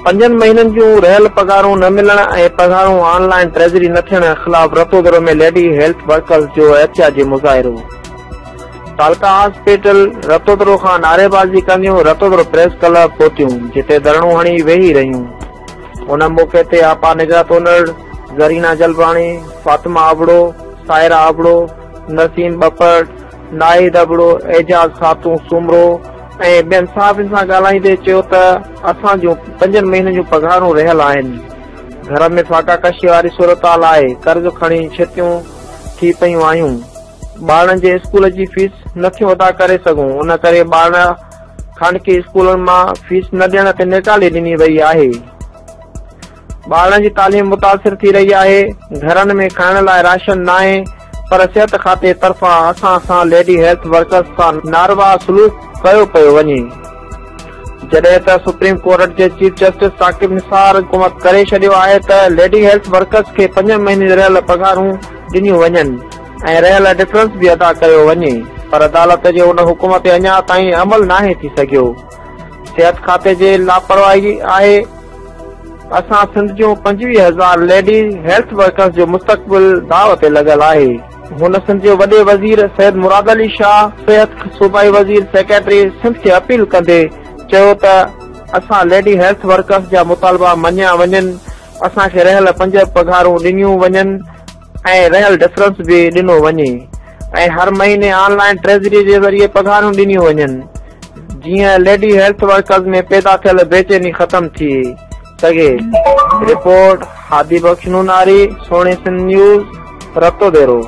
پنجن مهينن جون رهيل پگهارون نه ملڻ ۽ پگهارون آن لائين ٽريزري نه ٿيڻ خلاف رتوديرو ۾ ليڊي هيلٿ ورڪرز جو احتجاجي مظاهرو. تعلقه هاسپيٽل رتوديرو کان نعريبازي ڪنديون رتوديرو پريس ڪلب پهتيون جتي ڌرڻو هڻي ويهي رهيون. ان موقعي تي آپا نگهت انڙ، زرينا جلباڻي، فاطمه ابڙو، سائره ابڙو، نسيم ٻپڙ، ناهيد ابڙو، اعجاز خاتون سومرو ۽ ٻين صحافين سان ڳالهائيندي چيو ته اسان جون پنجن مهينن جون پگهارون رهيل آهن، گهر ۾ فاقا ڪشي واري صورتحال آهي، قرض کڻي ڇتيون ٿي پيون آهيون، ٻارڙن جي اسڪول جي فيس نٿيون ادا ڪري سگهون، ان ڪري ٻارڙا خانگي اسڪولن مان فيس نه ڏيڻ تي نيڪالي ڏني وئي آهي. ٻارڙن جي تعليم متاثر ٿي رهي آهي، گهرن ۾ کائڻ لاء راشن ناهي پر صحت کاتي طرفان اسان سان ليڊي هيلٿ ورڪرز سان ناروا سلوڪ ڪيو پيو وڃي. جڏهن ته سپريم ڪورٽ جي چيف جسٽس ثاقب نثار حڪم ڪري ڇڏيو آهي ته ليڊي هيلٿ ورڪرز کي پنجن مهينن جون رهيل پگهارون ڏنيون وڃن ۽ رهيل ڊفرنس به ادا ڪيو وڃي پر عدالت جي ان حڪم تي اڃا تائين عمل ناهي ٿي سگهيو. صحت کاتي جي لاپرواهي آهي. اسان سنڌ جون 25,000 ليڊي هيلٿ ورڪرز جو مستقبل داء تي لڳل آهي. هن سنڌ جي وڏي وزير سيد مراد علي شاهه، صحت صوبائي وزير، سيڪريٽري سنڌ کي اپيل ڪندي چيو ته اسان ليڊي هيلٿ ورڪرز جا مطالبا مڃيا وڃن، اسان کي رهيل پنج پگهارون ڏنيون وڃن ۽ رهيل ڊفرنس به ڏنو وڃي ۽ هر مهيني آن لائين ٽريزري جي ذريعي پگهارون ڏنيون وڃن جيئن ليڊي هيلٿ ورڪرز ۾ پيدا ٿيل بيچيني ختم ٿي سگهي. رپورٽ، هادي بخش نوناري، سهڻي سنڌ نيوز، رتوديرو.